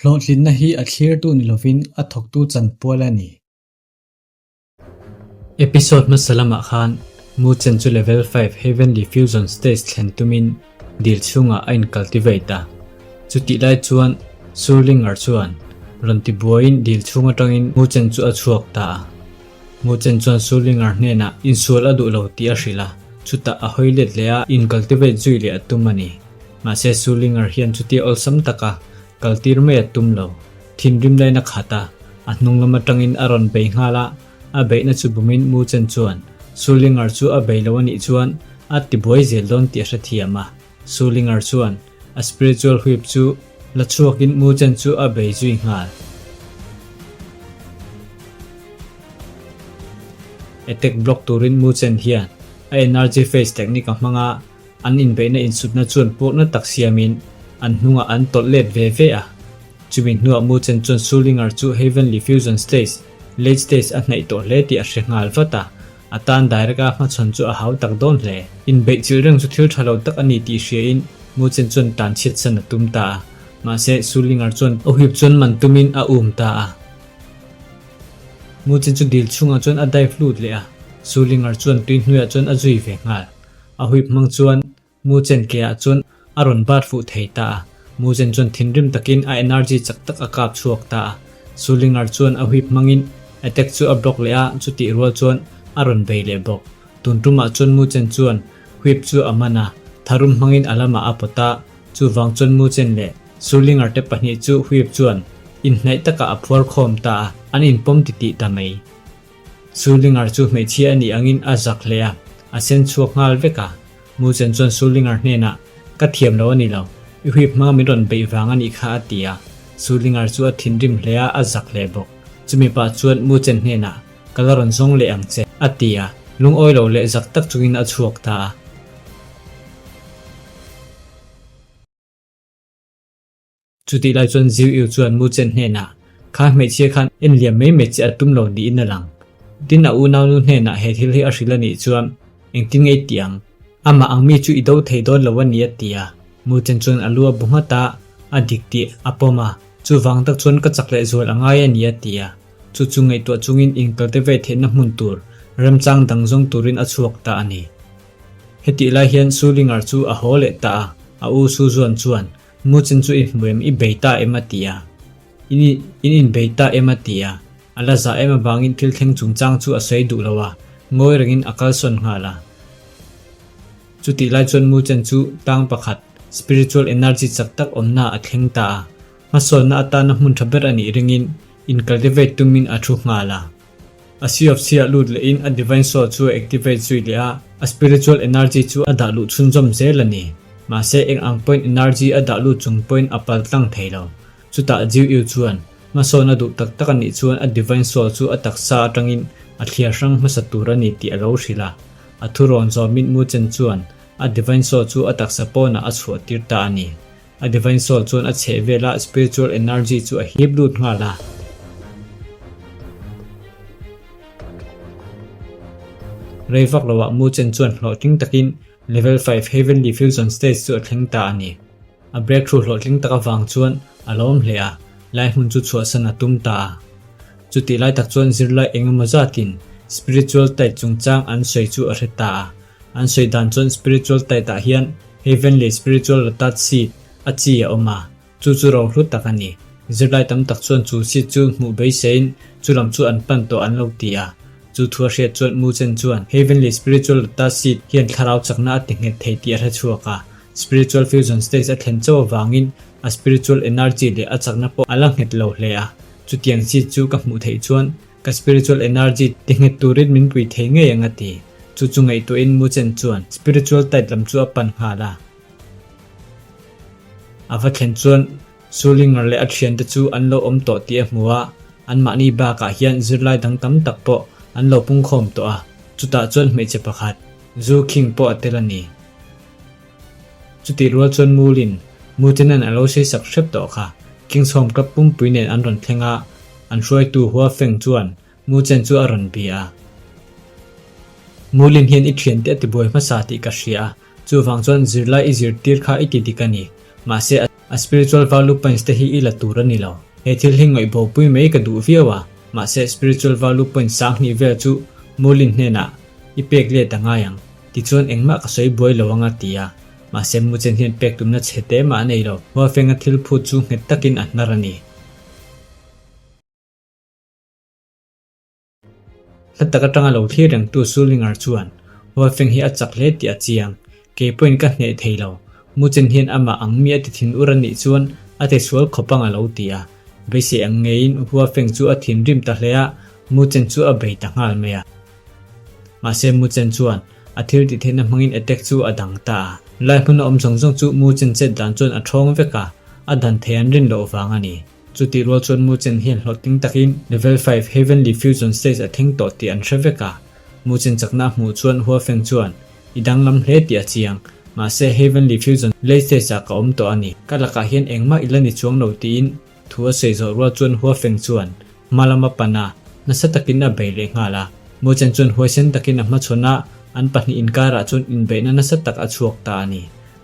Hlawhtlinna hi a thlirtu ni lovin a thawktu chanpual a ni. Episode hmasa lamah khan Mu Chen chu Level 5 Heavenly Fusion Stage thlen tumin dil chhungah a incultivate a. Chutih lai chuan Surlinger chuan rawn ti buaiin dil chhung atangin Mu Chen chu a chhuak ta a. Mu Chen chuan Surlinger hnenah insual a duh lo tih a hrilh a, chutah a hawi let leh a incultivate zui leh a tum a ni. Mahse Surlinger hian chutia awlsam taka kaltir mai a tum lo. Thinrim lain a khat a, a hnung lam atangin a rawn bei nghal a, a beihna chu bumin Mu Chen chuan Su Linger chu a bei lo a nih chuan a tibuai zel dawn tih a hrethiam a. Su Linger chuan a spiritual whip chu la chhuakin Mu Chen chu a bei zui nghal. Attack block turin Mu Chen hian a energy phase technique a hmang a, An inbeihna insutna chuan pawhna tak siamin an hnungah an tawlh let ve ve a. Chumi hnuah Mu Chen chuan Sulinger chu Heavenly Fusion Stage, late stage, a hnaih tawh hle tih a hre nghal vat a. A tan direct a hmachhawn chu a hau tak dawn hle. Inbeih chilh reng chu thil tha lo tak a ni tih hriain Mu Chen chuan tan chhiatsan a tum ta a. Mahse, Sulinger chuan a huip chuan man tumin a um ta a. Mu Chen chu dil chhungah chuan a dive lut leh a, Sulinger chuan tui hnuaiah chuan a zui ve nghal. A huip hmang chuan Mu Chen ke ah chuan a rawn bat fuh thei ta a. Mu Chen chuan thinrim takin a energy chak tak a kap chhuak ta a. Su Linger chuan a huip hmangin attack chu a block leh a, chutih rual chuan a rawn bei leh bawk. Tun tumah chuan Mu Chen chuan huip chu a man a, tharum hmangin a lamah a pawt a. Chuvang chuan Mu Chen leh Su Linger te pahnih chu huip chuan inhnaih takah a phuar khawm ta a, an inpawm titih ta mai. Sulinger chu hmeichhia a nih angin a zak hle a, a sen chhuak nghal vek a. Mu Chen chuan Sulinger hnenah, Ka thiam lo a ni lo, i huip hmanga min rawn beih vang a nih kha a ti a. Sulinger chu a thinrim hle a, a zak hle bawk. Chumi pah chuan Mu Chen hnenah, Ka la rawn zawng leh ang che, a ti a. Lungawi lo leh zak tak chungin a chhuak ta a. Chutih lai chuan Ziu Yu chuan Mu Chen hnenah, Kha hmeichhia khan en liam mai mai che a tum lo niin a lang. Tin a unaunu hnenah he thil hi a hrilh a nih chuan engtin nge i tih ang? Amah ang mi chu i do thei dawn lo a ni a ti a. Mu Chen chuan a lu a bu nghat a, a dik tih a pawm a, chuvang tak chuan ka chak leh zual a ngai a ni a ti a. Chu chu ngaihtuah chungin inkalte ve theihna hmun tur remchang dang zawng turin a chhuak ta a ni. Hetih lai hian Su Linger chu a haw leh ta a, a u Su Zuan chuan Mu Chen chu i hmu em, i bei ta em a ti a. In in inbei ta em a ti a. A la zah em avangin thil thleng chungchang chu a sawi duh lo a, ngawi rengin a kalsawn nghal a. Chutih lai chuan Mu Chen chu tang pakhat, spiritual energy chak tak awmna a thleng ta a. Hmasawnna atana hmun tha ber a nih ringin incultivate tumin a thu nghal a. A Sea of Sea ah lut lehin a Divine Soul chu a activate zui leh a, a spiritual energy chu a dah luh chhunzawm zel a ni. Mahse eng ang pawhin energy a dah lut chung pawhin a pal tlang thei lo. Chutah Jiu Yu chuan hmasawn a duh tak tak a nih chuan a Divine Soul chu a taksa atangin a thliar hrang hmasa tur a ni tih a lo hrilh a. A thurawn zawmin Mu Chen chuan a Divine Soul chu a taksa pawnah a chhuah tir ta a ni. A Divine Soul chuan a chheh vela spiritual energy chu a hip lut nghal a. Rei vak loah Mu Chen chuan hlawhtling takin Level 5 Heavenly Fusion Stage chu a thleng ta a ni. A breakthrough hlawhtling tak avang chuan a lawm hle a, lai hmun chu chhuahsan a tum ta a. Chutih lai tak chuan zirlai engemaw zatin spiritual tide chungchang an sawi chu a hre ta a. An sawi dan chuan spiritual tide ah hian Heavenly Spiritual Lotus Seed a chi a awm a, chu chu ro hlu tak a ni. Zirlai tam tak chuan chu seed chu hmuh beiseiin chu lam chu an pan tawh an lo ti a. Chu thu a hriat chuan Mu Chen chuan Heavenly Spiritual Lotus Seed hian thlarau chakna a ti nghet thei tih a hre chhuak a. Spiritual Fusion Stage a thlen chauh avangin a spiritual energy leh a chakna pawh a la nghet lo hle a. Chutiang seed chu ka hmuh theih chuan Ka spiritual energy ti nghet turin min pui thei ngei ang a ti. Chu chu ngaihtuahin Mu Chen chuan spiritual tide lam chu a pan nghal a. A va thlen chuan Su Linger leh a thiante chu an lo awm tawh tih a hmu a, anmahni bakah hian zirlai dang tam tak pawh an lo pungkhawm tawh a, chutah chuan hmeichhe pakhat, Zhu Qing pawh a tel a ni. Chutih rual chuan Mulin, Mutenan a lo seisak hrep tawh kha. Kingshawm club pumpui nen an rawn thleng a, an hruaitu Hua Feng chuan Mu Chen chu a rawn bia a. Mulin hian i thiante a tibuai hmasa tih ka hria a, chuvang chuan zirlai i zirtir kha i ti dik a ni. Mahse a. A spiritual value points te hi i la tur a ni lo. He thil hi ngaihbopui mai ka duh viau a, mahse spiritual value points 2000 vel chu Mulin hnenah i pek let a ngai ang. Tichuan engmah ka sawi buai lo anga ti a, mahse Muchen hian pek tumna chhe te mah a nei lo. Huafenga thil phut chu nghet takin a hnar a ni. Hla tak atanga lo thlir rengtu Sulinger chuan Huafeng hi a chak hle tih a chiang. Kei pawhin ka hneh thei lo. Muchen hian amah ang mi a ti thin ur a nih chuan a ti sual khawp ang a lo ti a. Beisei ang ngeiin Huafeng chu a thinrim ta hle a, Muchen chu a bei ta nghal mai a. Mahse Muchen chuan a thil tih theihna hmangin attack chu a dang ta a. Lai hmuna awm zawng zawng chu Muchen chet dan chuan a ṭhawng vek a, a dan thei an rin loh vang a ni. Chutih rual chuan Muchen hian hlawhtling takin Level 5 Heavenly Fusion Stage a thleng tawh tih an hre vek a. Muchen chakna a hmuh chuan Huafeng chuan, I danglam hle tih a chiang. Mahse Heavenly Fusion Late Stage ah ka awm tawh a ni. Ka lakah hian engmah i la ni chuang lo tiin thu a sawi zawh rual chuan Huafeng chuan hma lam a pan a, nasa takin a bei leh nghal a. Muchen chuan huaisen takin a hmachhawn a, an pahnih inkarah chuan inbeihna nasa tak a chhuak ta a ni.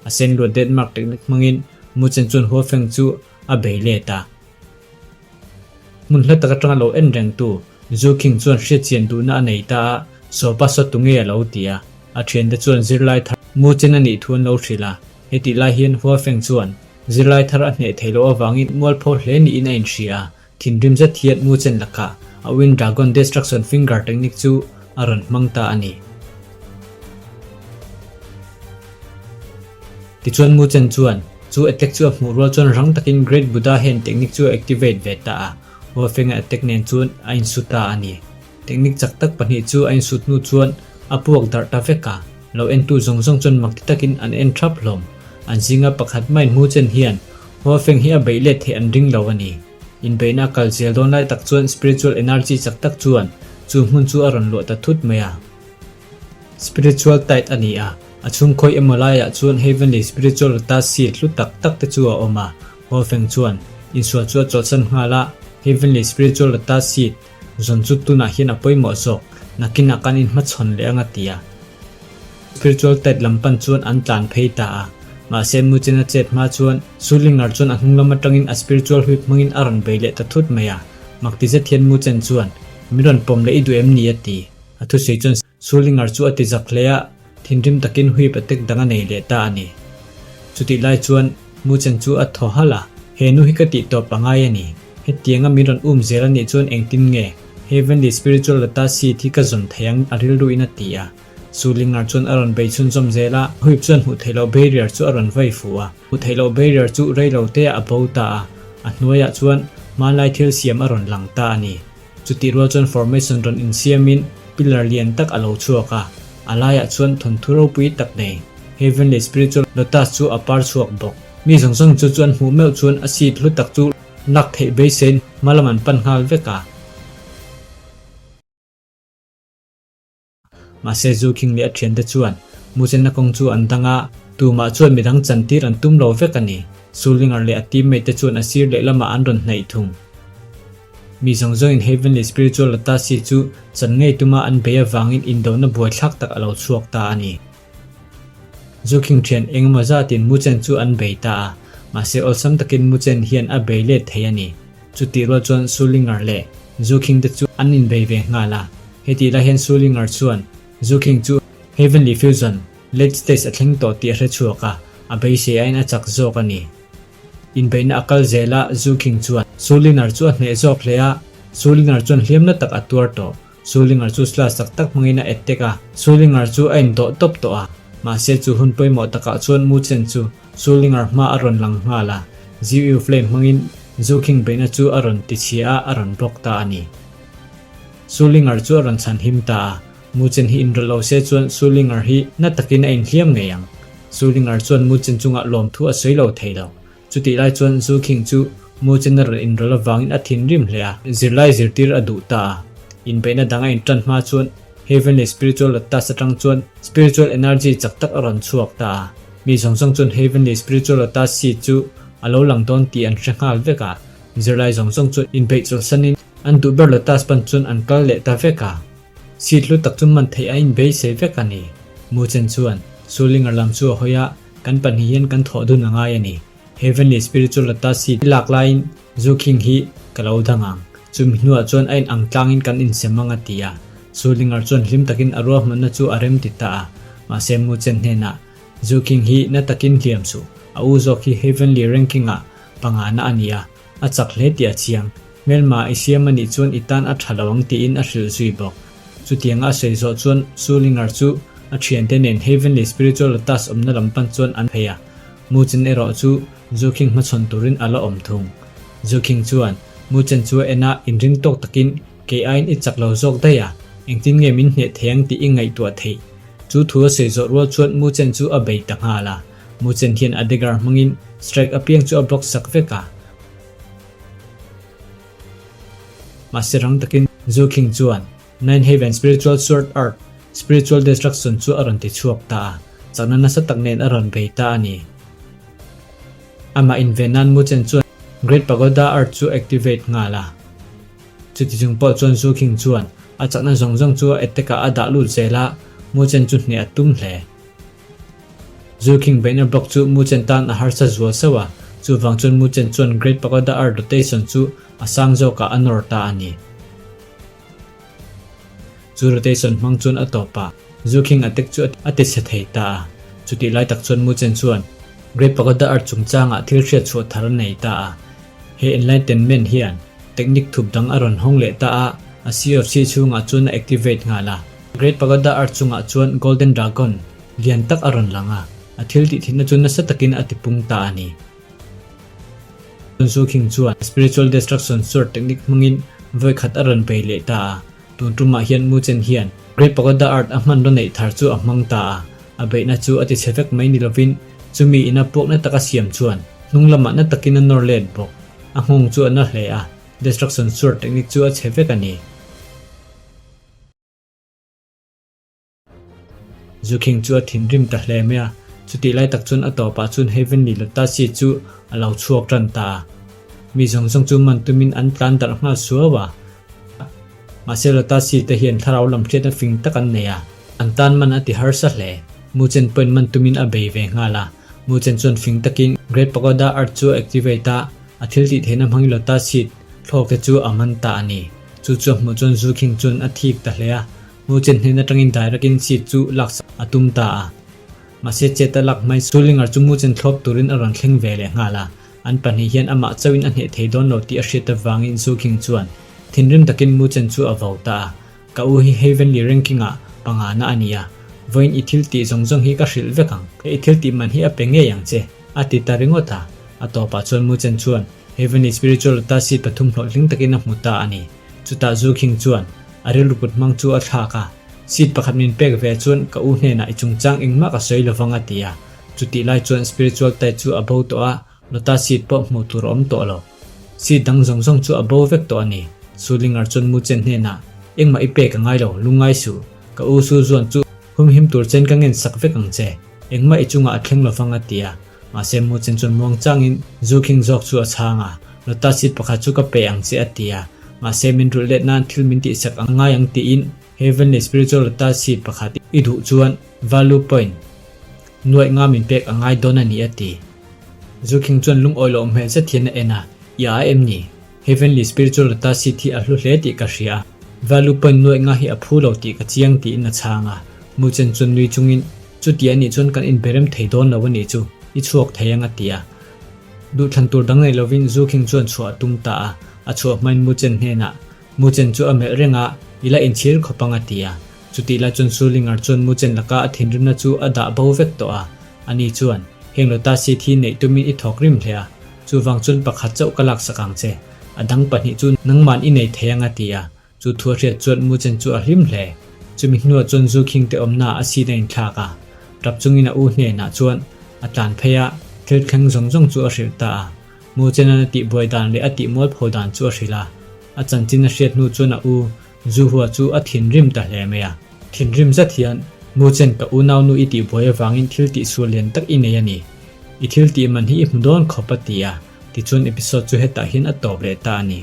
A senluat Denmark technique hmangin Muchen chuan Huafeng chu a bei let a. Hmun hla tak atanga lo en rengtu Zu King chuan hriatchian duhna a nei ta a, Sawpa saw tu nge a lo ti a. A thiante chuan zirlai thar Muchen a nih thu an lo hrilh a. Hetih lai hian Huafeng chuan zirlai thar a hneh theih loh avangin mualpho hle niin a inhria a. Thinrim zet hian Muchen lakah a Wind Dragon Destruction Finger technique chu a rawn hmang ta a ni. Tichuan Muchen chuan chu attack chu a hmuh rual chuan rang takin Great Buddha Hand technique chu a activate ve ta a, Huafenga attack nen chuan a insu ta a ni. Technique chak tak pahnih chu a insut hnu chuan a puak darh ta vek a, lo entu zawng zawng chuan mak ti takin an en thap hlawm. An zinga pakhat maiin Muchen hian Huafeng hi a beih let theih an ring lo a ni. Inbeihna a kal zel dawn lai tak chuan spiritual energy chak tak chuan chu hmun chu a rawn luah ta thut mai a. Spiritual tide a ni a, a chhung khawi emaw laiah chuan heavenly spiritual lotus seed hlu tak tak te chu a awm a. Huafeng chuan insual chu a chawlhsan nghal a, heavenly spiritual lotus seed zawn chu tunah hian a pawimawh zawk, nakinah kan inhmachhawn leh ang a ti a. Spiritual tide lam pan chuan an tlan phei ta a, mahse Muchen a chet hma chuan Sulinger chuan a hnung lam atangin a spiritual whip hmangin a rawn bei leh ta thut mai a, mak ti zet hian Muchen chuan, Min rawn pawm leh i duh em ni? a ti. A thusawi chuan Sulinger chu a ti zak hle a, thinrim takin whip a tek dang a nei leh ta a ni. Chutih lai chuan Muchen chu a thaw halh a, He nu hi ka tih tawp a ngai a ni. Hetianga min rawn um zel a nih chuan engtin nge Heavenly Spiritual Lotus Seed hi ka zawn thei ang a rilru in a ti a. Sulinger chuan a rawn bei chhunzawm zel a, whip chuan hmuh theih loh barrier chu a rawn vai fuh a. Hmuh theih loh barrier chu rei lo te ah a bo ta a, a hnuaiah chuan hmanlai thil siam a rawn lang ta a ni. Chutih rual chuan formation rawn insiamin pillar lian tak a lo chhuak a, a laiah chuan thawnthu ropui tak nei Heavenly Spiritual Lotus chu a par chhuak bawk. Mi zawng zawng chu chuan hmuh meuh chuan a seat hlu tak chu lak theih beiseiin hma lam an pan nghal vek a. Mahse Zu King leh a thiante chuan Muchenna kawng chu an dang a, tumah chuan midang chantir an tum lo vek a ni. Su Linger leh a teammate te chuan a sir lehlamah an rawn hnaih thung. Mi zawng zawngin Heavenly Spiritual Lotus hi chu chan ngei tuma an bei avangin indona buaithlak tak a lo chhuak ta a ni. Zu King thian engemaw zatin Muchen chu an bei ta a, mahse awlsam takin Muchen hian a bei let thei a ni. Chutih rual chuan Su Linger leh Zu King te chu an inbei ve nghal a. Hetih lai hian Su Linger chuan Zu King chu Heavenly Fusion late stage a thleng tawh tih a hre chhuak a, a beisei aiin a chak zawk a ni. Inbeihna a kal zel a, Zu King chuan Su Linger chu a hneh zawk hle a, Su Linger chuan hliamna tak a tuar tawh. Sulinger chu slash tak tak hmangin a attack a, Sulinger chu a indawh tawp tawh a, mahse chu hun pawimawh takah chuan Mu Chen chu Sulinger hma a rawn lang nghal a, Ziu Flame hmangin Zu King beihna chu a rawn tichhia a, a rawn block ta a ni. Sulinger chu a rawn chhan him ta a, Mu Chen hi inrawlh lo se chuan Sulinger hi na takin a inhliam ngei ang. Sulinger chuan Mu Chen chungah lawmthu a sawi lo thei lo. Chutih lai chuan Zu King chu Mu Chen a rawn inrawlh avangin a thinrim hle a, zirlai zirtir a duh ta a. Inbeihna dang a intan hma chuan Heavenly Spiritual Lotus atang chuan Spiritual Energy chak tak a rawn chhuak ta a. Mi zawng zawng chuan Heavenly Spiritual Lotus seed chu a lo lang dawn tih an hre nghal vek a. Zirlai zawng zawng chuan inbeih chawlhsanin an duh ber Lotus pan chuan an kal leh ta vek a. Seed hlu tak chu man theih a inbeisei vek a ni. Mu Chen chuan Su Linger lam chu a hawi a. Kan pahnih hian kan thawh dun a ngai a ni. Heavenly Spiritual Lotus Seed i lak laiin Zu King hi ka lo dang ang. Chumi hnuah chuan a in ang tlangin kan insem ang a ti a. Su Linger chuan hlim takin a ruahmanna chu a rem ti ta a. Mahse Mu Chen hnenah, Zu King hi na takin hliam suh. A u zawk hi Heavenly Ranking ah pangana a ni a, a chak hle tih a chiang. Hmelma i siam a nih chuan i tan a tha lo ang tiin a hrilh zui bawk. Chutianga a sawi zawh chuan Su Linger chu a thiante nen Heavenly Spiritual Lotus awmna lam pan chuan an phei a. Mu Chen erawh chu Zu King hmachhawn turin a la awm thung. Zu King chuan Mu Chen chu a en a, inring tawk takin kei aiin i chak lo zawk daih a, engtin nge min hneh thei ang tih i ngaihtuah theih? Chu thu a sawi zawh rual chuan Mu Chen chu a bei ta nghal a. Mu Chen hian a dagger hmangin strike apiang chu a block sak vek a. Mahse rang takin Zu King chuan Nine Heaven Spiritual Sword Art, Spiritual Destruction chu a rawn ti chhuak ta a, chakna nasa tak nen a rawn bei ta a ni. Amah inven nan Mu Chen chuan Great Pagoda Art chu activate nghal a. Chuti chung pawh chuan Zu King chuan a chakna zawng zawng chu a attack ah a dah lut zel a, Mu Chen chu hneh a tum hle. Zu King beihna block chu Mu Chen tan a harsa zual sauh a, chuvang chuan Mu Chen chuan Great Pagoda Art rotation chu a sang zawkah a nawr ta a ni. Chu rotation hmang chuan a tawp a, Zu King attack chu a ti chhe thei ta a. Chutih lai tak chuan Mu Chen chuan Great Pagoda Art chungchangah thil hriat chhuah thar a nei ta a. He Enlightenment hian technique thup dang a rawn hawng leh ta a, a COC chhungah chuan a activate nghal a. Great Pagoda Art chungah chuan Golden Dragon lian tak a rawn lang a, a thil tih thinna chu nasa takin a tipung ta a ni. Zu King chuan Spiritual Destruction Sword technique hmangin vawi khat a rawn bei leh ta a, tun tumah hian Mu Chen hian Great Pagoda Art a hmanraw neih thar chu a hmang ta a, a beihna chu a ti chhe vek mai ni lovin chumi ina puakna taka siam chuan hnung lamah na takin a nawr let bawk. A nghawng chu a na hle a, Destruction Sword technique chu a chhe vek a ni. Zukhing chu a thinrim ta hle mai a, chutih lai tak chuan a tawpah chuan Heavenly Lotus chu a lo chhuak tan ta a. Mi zawng zawng chu man tumin an tlan darh nghal suau a. Mahse Lotus te hian thlarau lam hriatna fing tak an nei a, an tan man a ti harsa hle. Mu Chen pawhin man tumin a bei ve nghal a. Mu Chen chuan fing takin Great Pagoda Art chu a activate a, a thil tih theihna hmangin Lotus thlawk te chu a man ta a ni. Chu chu a hmuh chuan Zukhing chuan a thik ta hle a. Hmuchen hnen atangin direct-in seat chu laksak a tum ta a. Mahse chet a lak hmai Sulinger chu Hmuchen thlawp turin a rawn thleng ve leh nghal a. An pahnih hian amah chauhin a hneh thei dawn lo tih a hriat avangin Zukhing chuan thinrim takin Hmuchen chu a vo ta a. Ka u hi Heavenly Ranking-ah pangana a ni a. Vawiin i thil tih zawng zawng hi ka hrilh vek ang. I thil tih man hi a pe ngei ang che, a ti ta ringawt a. A tawpah chuan Hmuchen chuan Heavenly Spiritual Lotus Seed pathum hlawhtling takin a hmu ta a ni. Chutah Zukhing chuan A rilru kut hmang chu a thlak a, Seat pakhat min pek ve chuan ka u hnenah i chungchang engmah ka sawi lovang a ti a. Chutih lai chuan spiritual type chu a bo tawh a, Lota seat pawh hmuh tur a awm tawh lo. Seat dang zawng zawng chu a bo vek tawh a ni. Sulinger chuan Mu Chen hnenah, Engmah i pek a ngai lo, lungngai suh. Ka u Su Zuan chu humhim tur chen ka ngen sak vek ang che. Engmah i chungah a thleng lovang a ti a. Mahse Mu Chen chuan muang changin Zu King zawk chu a chhang a, Lotus seed pakhat chu ka pe ang che a ti a. Mahse min rulh let nan thil min tihsak ang ngai ang tiin Heavenly Spiritual Lotus seed pakhat i duh chuan value point nuaih nga min pek a ngai dawn a ni a ti. Zu King chuan lungawi loh hmel zet hian a en a, I a em ni? Heavenly Spiritual Lotus seed hi a hlu hle tih ka hria a, value point nuaih nga hi a phu lo tih ka chiang tiin a chhang a. Mu Chen chuan nui chungin Chuti a nih chuan kan inberem thei dawn lo a nih chu, i chhuak thei ang a ti a. Duhthlan tur dang nei lovin Zu King chuan chhuah a tum ta a, a chhuah hmain Mu Chen hnenah, Mu Chen chu a melh reng a, i la inchhir khawp ang a ti a. Chutih lai chuan Su Linger chuan Mu Chen laka a thinrimna chu a dah bo vek tawh a. Ani chuan, Heng Lotus seed hi neih tumin i thawk rim hle a, chuvang chuan pakhat chauh ka laksak ang che. A dang pahnih chu nangman i nei thei ang a ti a. Chu thu a hriat chuan Mu Chen chu a hlim hle. Chumi hnuah chuan Zu Khing te awmna a sin a inthlak a. Tap chungin a u hnenah chuan a tlan phei a, thil thleng zawng zawng chu a hrilh ta a. Mu Chenan a tihbuai dan leh a tihmualpho dan chu a hrilh a. A chanchin a hriat hnu chuan a u Zu Hua chu a thinrim ta hle mai a. Thinrim zet hian, Mu Chen ka unaunu i tihbuai avangin thil tihsual lian tak i nei a ni. I thil tih man hi i hmu dawn khawp a ti a. Tichuan episode chu hetah hian a tawp leh ta a ni.